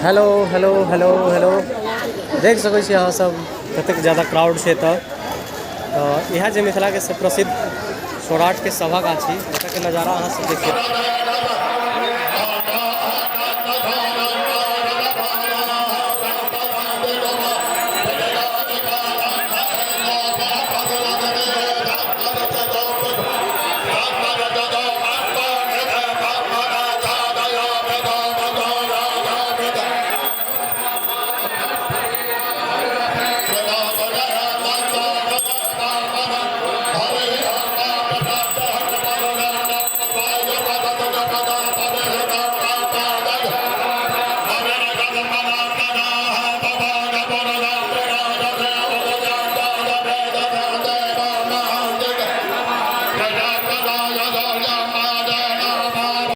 Hello hello hello hello, देख सकै छी अहाँ सब कतेक ज्यादा क्राउड छै एतऽ। तऽ इएह जे मिथिलाके प्रसिद्ध सौराठके सभा गाछी, एतऽके नजारा अहाँ सब देखियौ।